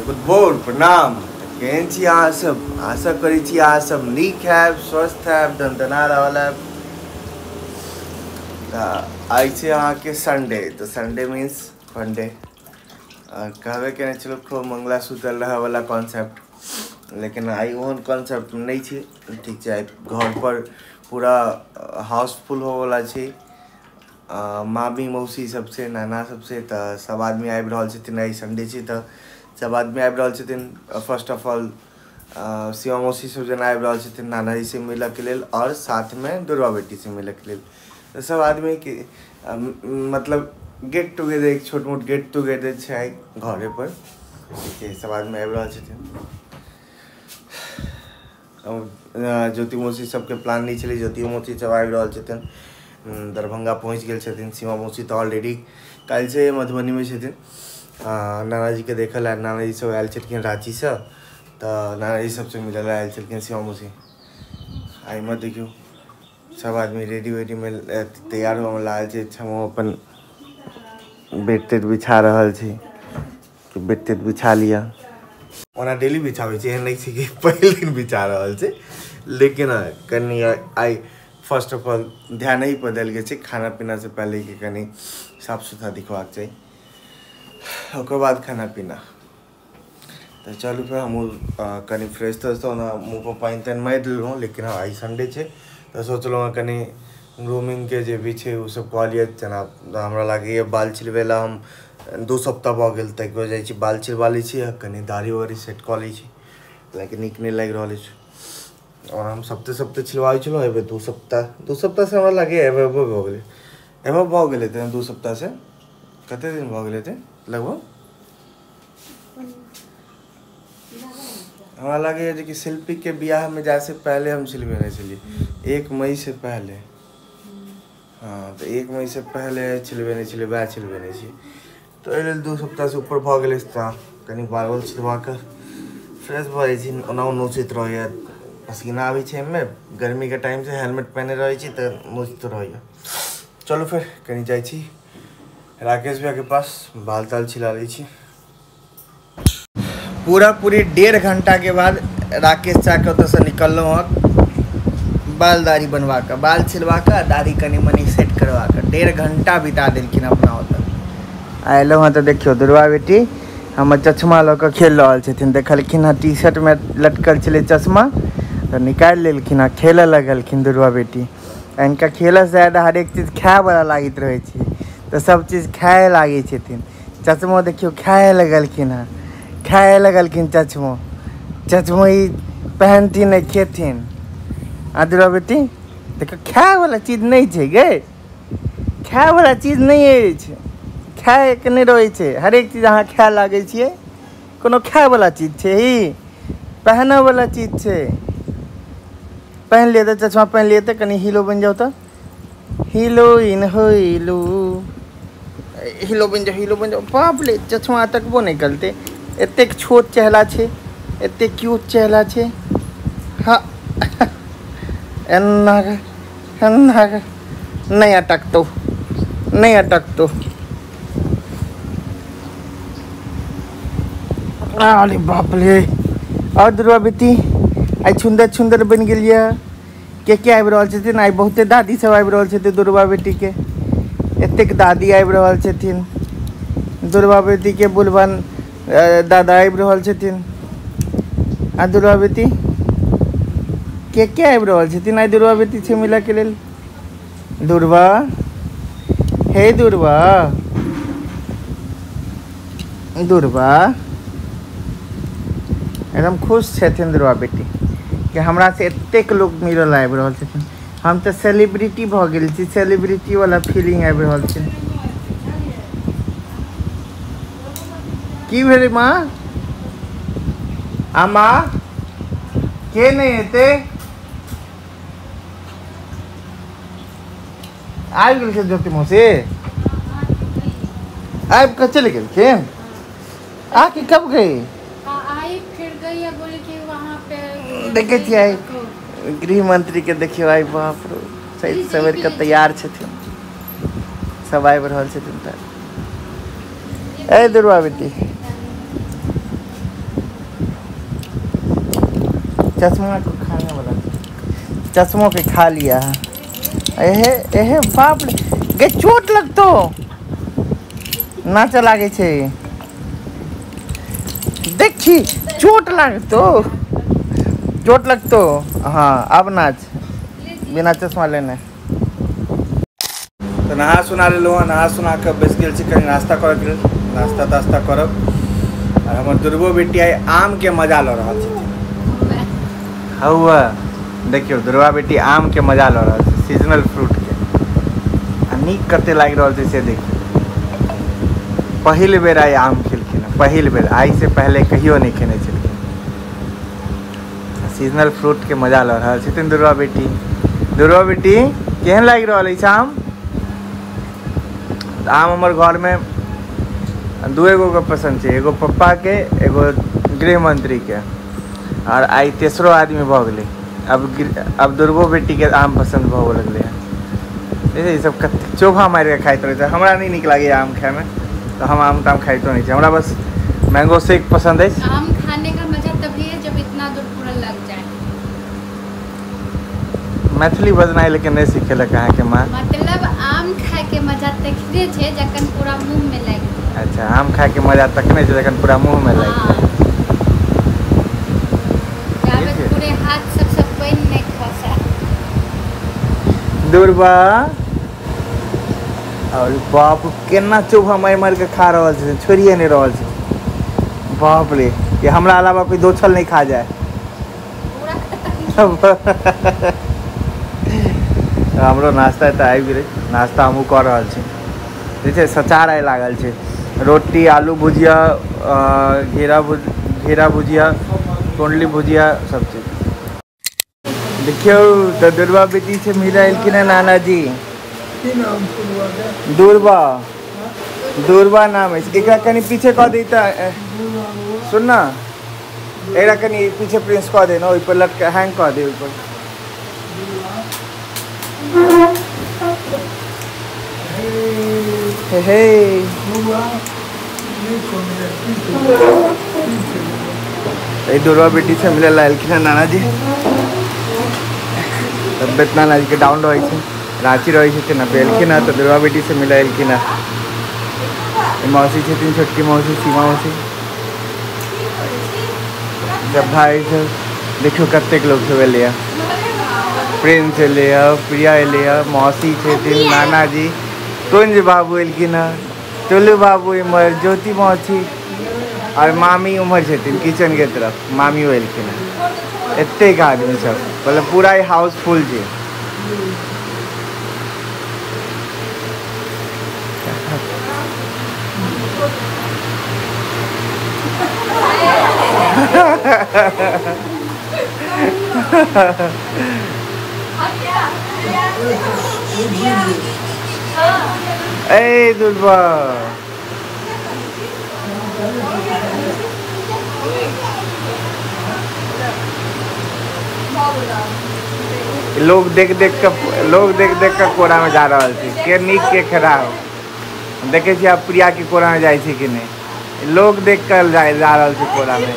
Good भोर, प्रणाम। केहन छी अहाँ सब? आशा करै छी अहाँ सब नीक हैब, स्वस्थ हैब, दनदना रहल हैब। तऽ आइ छै अहाँके संडे, तऽ संडे मीन्स फंडे। कहबे केने छलहुँ खूब मंगला सुतल रहैवला कॉन्सेप्ट, लेकिन आइ ओहन कॉन्सेप्ट नहि छै। ठीक छै, आइ घरपर पूरा हाउसफुल होवला छै। मामी मौसी सबसे, नाना सबसे, तऽ सब आदमी आबि रहल छथिन। आइ संडे छै तऽ सब आदमी आबि रहल छथिन। फर्स्ट ऑफ ऑल शिवा मौसी सब जेना आबि रहल छथिन नानाजी से मिलऽके लेल और साथमे दुर्गा बेटी से मिलऽके लेल। तऽ सब आदमीके मतलब गेट टुगेदर, एक छोट मोट गेट टुगेदर छै आइ घरे पर। ठीक छै, सब आदमी आबि रहल छथिन। ज्योति मौसी सबके प्लान नहि छलै, ज्योति मौसी सब आबि रहल छथिन। दरभंगा पहुँच गेल छथिन। सीमा मौसी तऽ ऑलरेडी काल्हि से मधुबनीमे छथिन। नानाजीके देखऽ लए नानाजी सब आयल छलखिन राँचीसँ, तऽ नानाजी सबसँ मिलऽ लए आयल छलखिन सीमा मौसी। आ इम्हर देखियौ सब आदमी रेडी वेडीमे तैयार होबऽ लागल छै। हमहूँ अपन बेड तेड बिछा रहल छी कि बेड तेड बिछा लिअ। ओना डेली बिछाबै छी, एहन नहि छै कि पहिल दिन बिछा रहल छै, लेकिन कनि आइ फर्स्ट ऑफ ऑल ध्यान एहि पर देल गेल छै खाना पीना से पहले कि कनि साफ सुथरा दिखबाक चाही, ओकर बाद खाना पीना। तऽ चलू फेर हमहूँ कनि फ्रेश त्रेश, ओना मुँह पर पानि तानि मारि लेलहुँ, लेकिन हँ आइ संडे छै तऽ सोचलहुँ हँ कनि ग्रूमिंगके जे भी छै ओ सब कऽ लिअ। जेना हमरा लागैए बाल छिलबै लए हम 2 सप्ताह भऽ गेल, तऽ एक बेर जाइ छी बाल छिलबा लै छी आ कनि दाढ़ी वाढ़ी सेट कऽ लै छी, लेकिन नीक नहि लागि रहल अछि। और हम सप्ते सप्ते छिलबाबै छलहुँ, एहिबेर 2 सप्ताह, 2 सप्ताहसँ हमरा लागैए एबो भऽ गेलै, एबो भऽ गेल हेतै। 2 सप्ताहसँ कते दिन भऽ गेल हेतै लगभग? हमरा लागैए जे कि शिल्पीके बियाहमे जाइसँ पहले हम छिलबेने छलियै, 1 मई से पहले। हाँ, तऽ 1 मई से पहले छिलबेने छलियै, वएह छिलबेने छी। तऽ एहि लेल 2 सप्ताहसँ ऊपर भऽ गेलै। तऽ कनि बाल उल छिलबा कऽ फ्रेश भऽ जाइ छी। ओनाहो नोचैत रहैए, पसीना आबै छै एहिमे, गर्मीके टाइम से हेलमेट पहिने रहै छी तऽ नोचैत रहैए। चलू फेर कनि जाइ छी राकेश भैयाके पास, बाल ताल छिला लै छी। पूरा पूरी 1.5 घंटा के बाद राकेश चाके ओतऽसँ निकललहुँ हँ बाल दाढ़ी बनवा कऽ, बाल छिलवा कऽ दाढ़ी कनि मनि सेट करवा कऽ। 1.5 घंटा बिता देलखिन अपना ओतऽ। आ एलहुँ हँ तऽ देखियौ दुर्गा बेटी हमर चश्मा लऽ कऽ खेल रहल छथिन। देखलखिन हँ टी शर्टमे लटकल छलै चश्मा तऽ निकालि लेलखिन हँ, खेलऽ लगलखिन दुर्गा बेटी। हिनका खेलऽसँ ज्यादा हरेक चीज खायवला लागैत रहै छै तऽ सब चीज खाए लागै छथिन। चश्मो देखियौ खाए लगलखिन हँ, खाए लगलखिन चश्मो। चश्मो ई पहनथिन नहि खेथिन। आ दुर्गा बेटी देखियौ खायवला चीज नहि छै गे, खायवला चीज नहि अछि, खायके नहि रहै छै। हरेक चीज अहाँ खाय लागै छियै, कोनो खायवला चीज छै ई? पहनऽवला चीज छै। पहन लिअ तऽ चश्मा पहन लिअ तऽ कनि हीरो बनि जाउ, तऽ हीरोइन होइलू, हीरो बनि जाउ, हीरो बनि जाउ। बाप रे, चश्मा तकबो नहि करतै। एतेक छोट चेहरा छै, एतेक क्यूट चेहरा छै। हाँ एना एना नहि अटकतौ, नहि अटकतौ। अरे बाप रे। और दुर्गा बेटी आइ सुन्दर सुन्दर बनि गेलियै। के आबि रहल छथिन आइ? बहुते दादी सब आबि रहल छथिन दुर्गा बेटीके, एतेक दादी आबि रहल छथिन दुर्गा बेटीके। बुलबन दादा आबि रहल छथिन। आ दुर्गा बेटी के आबि रहल छथिन आइ दुर्गा बेटी छै मिलऽके लेल? दुर्गा, हे दुर्गा, दुर्गा एकदम खुश छथिन दुर्गा बेटी कि हमरा से एतेक लोक मिलऽ लए आबि रहल छथिन। हम तऽ सेलिब्रिटी भऽ गेल छी, सेलिब्रिटी वाला फीलिंग आबि रहल छै। की भेलै माँ? आ माँ के नहि हेतै? आबि गेलखिन ज्योति मौसी? आबि कऽ चलि गेलखिन? आके कब गई? आई फिर गई है, बोले कि वहाँ पे देखे छियै आइ गृह मंत्री के। देखियौ आइ बाप रो सही सवेर के तैयार छथिन, सब आबि रहल छथिन। तऽ ए दुर्गा बेटी चश्मा को खाने वाला, चश्मों के खा लिया है। एहे एहे बाप रे गे, चोट लगतो, नाचे लागे छे, देखी चोट लागतो, चोट लगतो। हाँ अब नाच बिना चश्मा लेने। तो नहा सुना लेलहुँ हँ, नहा सुना कऽ बैस गेल छी कनि नाश्ता करऽके लेल, नाश्ता तास्ता करब। और हमर दुर्गो बेटी आइ आमके मजा लऽ रहल छथिन। हौआ देखियौ दुर्गा बेटी आमके मजा लऽ रहल छै, सीजनल फ्रूटके। आ नीक कते लागि रहल छै से देखियौ। पहिल बेर आइ आम खेलखिन हँ, पहिल बेर, आइसँ पहिले कहियो नहि खेने छलखिन। सीजनल फ्रूटके मजा लऽ रहल छथिन दुर्गा बेटी। दुर्गा बेटी केहन लागि रहल अछि आम? आम हमर घरमे दुए गो के पसन्द छै, एगो पप्पाके, एगो गृहमंत्रीके, और आइ तेसरो आदमी भऽ गेलै। अब दुर्गो बेटीके आम पसन्द भऽ लगलै हँ। ई सब कतेक चोभा मारिके खाइत रहै छै। हमरा नहि नीक लागैए आम खाइमे, तऽ हम आम ताम खाइतो नहि छी। हमरा बस मैंगो शेक पसन्द अछि। आम खाने का मजा तभी है जब इतना दूर पूरा लग जाए। मैथिली बजनाइ लेकिन नहि सिखेलक अहाँके माँ। मतलब आम खाय के मजा तखने छै जखन पूरा मुँह में लागि जाए। अच्छा, आम खाय के मजा तखने छै जखन पूरा मुँह में लागि जाए। जाबे पूरे हाथ सब सब पानि नहि खसा। दुर्बा और बाप केना चोभा मारि मारि के खा रहल छै, छोड़िए नहि रहल छै। बाप रे, ये हमरा अलावा कोई दोछल नहीं खा जाए। हमरो नाश्ता तऽ आबि गेलै, नाश्ता हमहूँ कऽ रहल छी। जे छै सचार आइ लागल छै, रोटी, आलू भुजिया, घेरा भुजिया, कुंडली भुजिया, सब चीज। देखियौ तऽ दुर्गा बेटी से मिल एलखिन हँ नानाजी। दुर्बा, दुर्बा नाम अछि। एकरा कनि पीछे कऽ दै तऽ सुन ना, एकरा कनि पीछे प्रिंस कऽ दे ने, ओहि पर लटका हैंग कऽ दे ओहि पर। हे हे दुर्गा बेटी से मिले ला एलखिन हँ नानाजी। तबियत नानाजी के डाउन रहै छै, राँची रहै छथिन, अब एलखिन हँ तऽ दुर्गा बेटी से मिले एलखिन हँ। मौसी छथिन, छोटकी मौसी, सीमा मौसी, सब भाई सब। देखियौ कतेक लोक सब एलै हँ, प्रिंस एलै हँ, प्रिया एलै हँ, मौसी छथिन, नानाजी, कुंज बाबू एलखिन हँ, टुल्लू बाबू इम्हर, ज्योति मौसी और मामी उम्हर छथिन किचन के तरफ, मामियो एलखिन हँ। एतेक आदमी सब, मतलब पूरा हाउसफुल छै। ए दुर्बा, लोग देख देख के, लोग देख देख के कोरा में जा रहल छै, के नीक के खराब। देखे छी आब प्रिया के कोरा में जाइ छै कि नहि, लोग देख कर जा रहल छै कोरा में।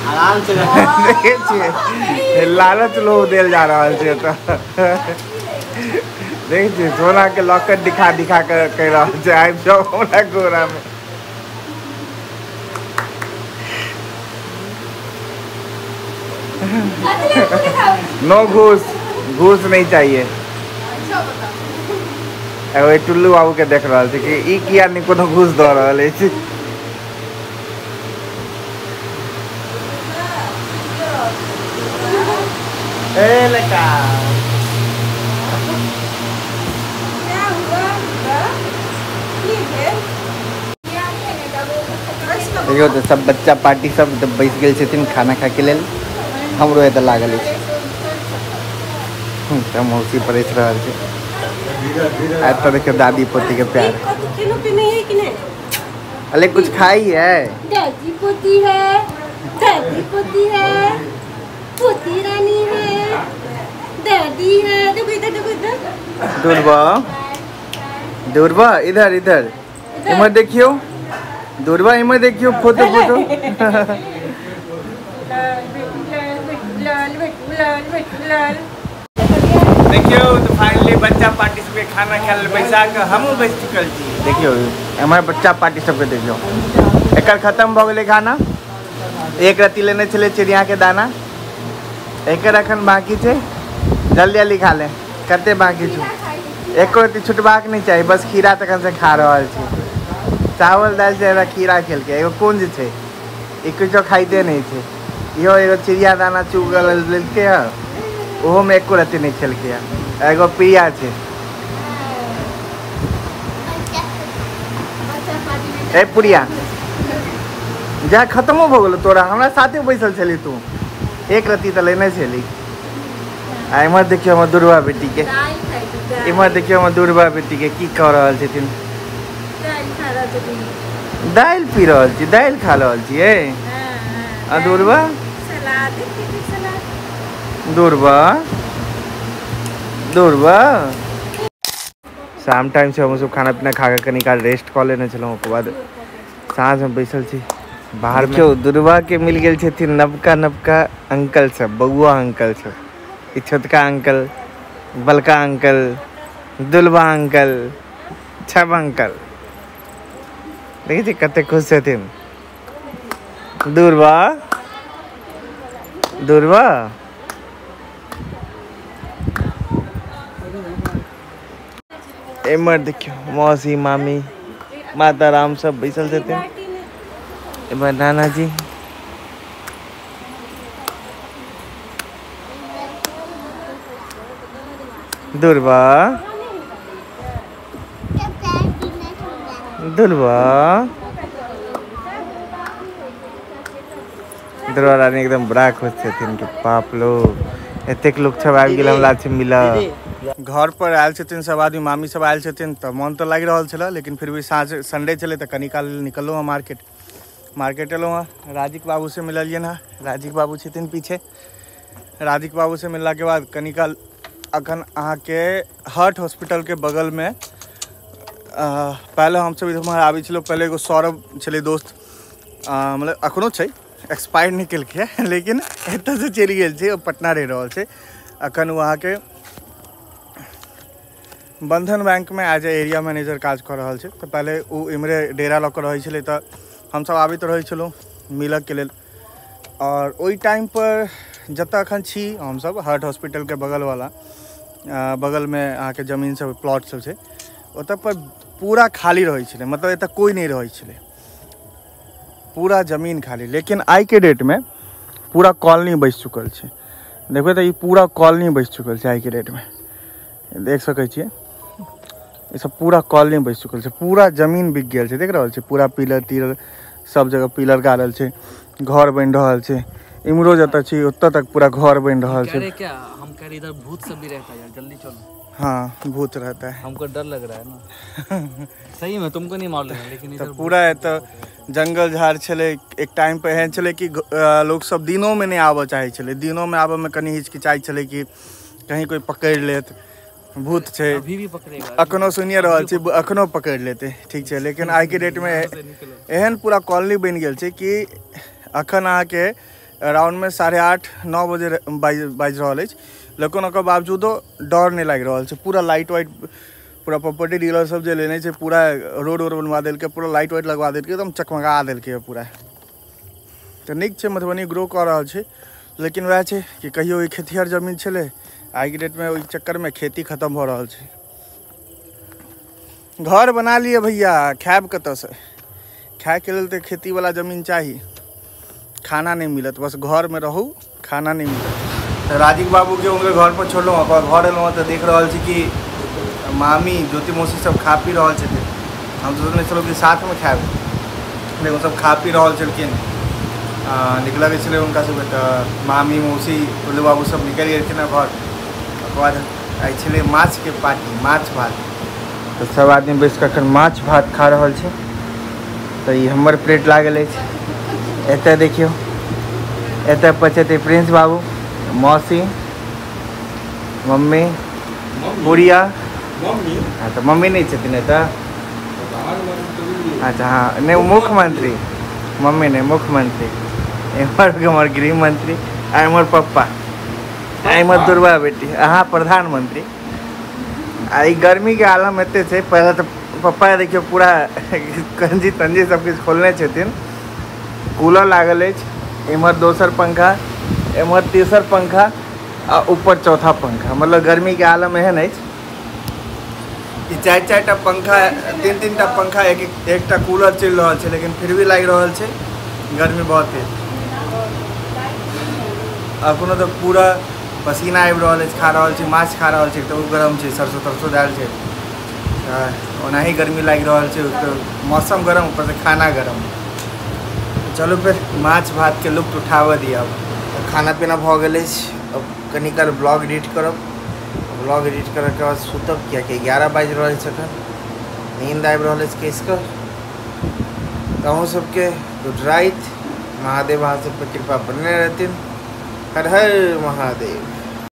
आराम से देखे छियै, लालच लोग देल जा रहल छै। तऽ देखे छियै सोना के लॉकेट दिखा दिखा के कहि रहल छै आबि जाउ हमरा कोरा में। नो घूस, घूस नहीं चाहिए। एगो टुल्लू बाबू के देख रहल छै कि ई किया नहि कोनो घूस दऽ रहल अछि। ए लड़का, देखियौ तऽ सब बच्चा पार्टी सब बैस गेल छथिन खाना खायके लेल। हमरो एतऽ लागल अछि। तऽ मौसी परसि रहल छै। एतऽ देखियौ दादी पोती के प्यार। अरे कुछ खाई है? दादी पोती है, दादी पोती है, पोती रानी है, दादी है। देखो इधर, देखो इधर। दुर्बा, दुर्बा इधर इधर इधर देखियो। दुर्वा इमे देखियो फोटो फोटो। देखियो तो फाइनली बच्चा पार्टी सबके खाना खाए ले बैसा के हमहूँ बैस चुकल छी। देखियो हमारे बच्चा पार्टी सबके देखियो एकर खत्म भ गेलै खाना। एक रत्ती लेने छलै चिड़िया के दाना, एकर अखन बाकी छै, जल्दी जल्दी खा ले, कते बाकी छौ, एको रत्ती छुटबाक नहीं चाही। बस खीरा तखन से खा रहल छी, चावल दालि से खीरा खेलकै। एगो कोन जे छै ई किछो खाइते नहीं छै, इहो एगो चिड़िया दाना चुगल लेलकै हँ, ओहोमे एको रत्ती नहीं खेलकै हँ। एगो प्रिया छै। ए प्रिया जा खत्मो भऽ गेलो तोरा, हमरा साथे बैसल छली तू, एक रत्ती तऽ लेने छली। आ इम्हर देखियौ हमर दुर्वा बेटी के, इम्हर देखियौ हमर दुर्वा बेटी के की कऽ रहल छथिन। दालि पी रहल छी, दालि खा रहल छियै। आ दुर्वा दुर्वा दुर्वा शाम टाइम से हमसब खाना पीना खा के कनी काल रेस्ट कऽ लेने छलहुँ, ओकर बाद साँझमे बैसल छी बाहर। देखियौ दुर्वा के मिल गेल छथिन नवका नवका अंकल सब, बौआ अंकल सब, ई छोटका अंकल, बलका अंकल, दुलबा अंकल, छब अंकल। देखै छी कते खुश छथिन दुर्वा। दुर्वा एम्हर देखियौ मौसी मामी माता राम सब बैसल छथिन। एम्हर नानाजी। दुर्वा दुर्वा दुर्वा रानी एकदम बड़ा खुश छथिन कि बाप लोग एतेक लोग सब आबि गेल हमरा से मिलऽ। घर पर आयल छथिन सब आदमी, मामी सब आयल छथिन तऽ मन तऽ लागि रहल छलै, लेकिन फिर भी साँझ संडे छलै तऽ कनी काल निकललहुँ हँ मार्केट। मार्केट एलहुँ हँ, राजिक बाबू से मिललियनि हँ, राजिक बाबू छथिन पीछे। राजिक बाबू से मिललाके बाद कनी काल अखन अहाँके हार्ट हॉस्पिटलके बगलमे पहले हमसब इम्हर आबै छलहुँ, पहले एगो सौरभ छलै दोस्त, मतलब अखनो छै, एक्सपायर नहि केलकै लेकिन एतऽसँ चलि गेल छै, ओ पटना रहि रहल छै अखन। ओ अहाँके बंधन बैंकमे एज ए एरिया मैनेजर काज कऽ रहल छै। तऽ पहले ओ इम्हरे डेरा लऽ कऽ रहै छलै, तऽ हमसब आबैत रहै छलहुँ मिलऽके लेल। आओर ओहि टाइमपर जतऽ अखन छी हमसब हार्ट हॉस्पिटलके बगलवला बगलमे अहाँके जमीन सब प्लॉट सब छै, ओतऽ पर पूरा खाली रहै छलै, मतलब एतऽ कोइ नहि रहै छलै, पूरा जमीन खाली। लेकिन आइके डेटमे पूरा कॉलोनी बसि चुकल छै। देखबै तऽ ई पूरा कॉलोनी बसि चुकल छै आइके डेटमे, देख सकै छियै ई सब पूरा कॉलोनी बसि चुकल छै, पूरा जमीन बिक गेल छै। देख रहल छै पूरा पिलर तिलर सब जगह पिलर गाड़ल छै, घर बनि रहल छै। इम्हरो जतऽ छी ओतऽ तक पूरा घर बनि रहल छै। क्या हम कह रहे इधर भूत सब भी रहता है यार, जल्दी चलो। हाँ भूत रहता है, हमको डर लग रहा है ना। सही में तुमको नहीं मालूम है, लेकिन इधर पूरा एतऽ जंगल झाड़ छलै। एक टाइम पर एहन छलै कि लोक सब दिनोमे नहि आबऽ चाहै छलै, दिनोमे आबऽमे कनि हिचकिचाइ छलै कि कहीं कोइ पकड़ि लेत, भूत छै। अभी भी पकड़ेगा, अखनो सुनिए रहल छी, अखनो पकड़ि लेतै, ठीक छै। लेकिन आइके डेटमे एहन पूरा कॉलोनी बनि गेल छै कि अखन अहाँके अराउंडमे 8:30-9 बजे बाजि रहल अछि, लेकिन ओकर बावजूदो डर नहि लागि रहल छै। पूरा लाइट वाइट पूरा प्रॉपर्टी डीलर सब जे लेने छै पूरा रोड वोड बनवा देलकै, पूरा लाइट वाइट लगवा देलकै, एकदम चकमगा देलकै पूरा। तऽ नीक छै, मधुबनी ग्रो कऽ रहल छै। लेकिन वएह छै कि कहियो ई खेतिहर जमीन छलै, आइके डेटमे ओहि चक्करमे खेती खत्म भऽ रहल छै। घर बना लिअ भैया, खायब कतऽसँ? खायके लेल तऽ खेतीवला जमीन चाही, खाना नहि मिलत, बस घरमे रहू, खाना नहि मिलत। तऽ राजीव बाबूके हुनकर घर पर छोड़लहुँ, ओकर घर एलहुँ तऽ देख रहल छी कि मामी ज्योति मौसी सब खा पी रहल छथिन। हम सोचने छलहुँ कि साथमे खायब, लेकिन ओसब खा पी रहल छलखिन। निकलऽ के छलै हुनका सबके, तऽ मामी मौसी टुल्लू बाबू सब निकलि गेलखिन हँ घर। ओकर बाद आइ छलै माछके पार्टी, माछ भात। तऽ सब आदमी बैस कऽ एखन माछ भात खा रहल छै। तऽ ई हमर प्लेट लागल अछि। एतऽ देखियौ, एतऽ पचेतै प्रिंस बाबू, मौसी, मम्मी, पुरिया। हाँ तऽ मम्मी नहीं छथिन एतऽ। अच्छा हाँ नहीं, मुख्यमंत्री मम्मी नहीं, मुख्यमंत्री। एम्हर हमर गृह मंत्री आ एम्हर पप्पा आ एम्हर दुर्गा बेटी, हाँ प्रधानमंत्री। आ ई गर्मी के आलम एते छै, पहले तऽ पप्पा देखियौ पूरा कंजी तंजी सब किछु खोलने छथिन। कूलर लागल अछि, एम्हर दोसर पंखा, एम्हर तेसर पंखा आ ऊपर चौथा पंखा। मतलब गर्मी के आलम एहन अछि कि चारि चारि टा पंखा, तीन तीन टा पंखा, एक एकटा कूलर चलि रहल छै, लेकिन फिर भी लागि रहल छै गर्मी बहुत तेज। अखनो तऽ पूरा पसीना आबि रहल अछि, खा रहल छी माछ खा रहल छी तऽ ओ गरम छै, सरसों तरसों दालि छै, ओनाही गर्मी लागि रहल छै। तऽ मौसम गरम, ऊपर से खाना गरम। चलू फेर माछ भात के लुत्फ उठाबऽ दिअ। अब खाना पीना भऽ गेल अछि, अब कनी काल ब्लॉग एडिट करब। ब्लॉग एडिट करैके बाद सुतब, कियाकि 11 बाजि रहल अछि अखन, नींद आबि रहल अछि कसि कऽ। तऽ अहूँ सबके गुड राति, महादेव अहाँ सबके कृपा बनेने रहथिन। हर हर महादेव।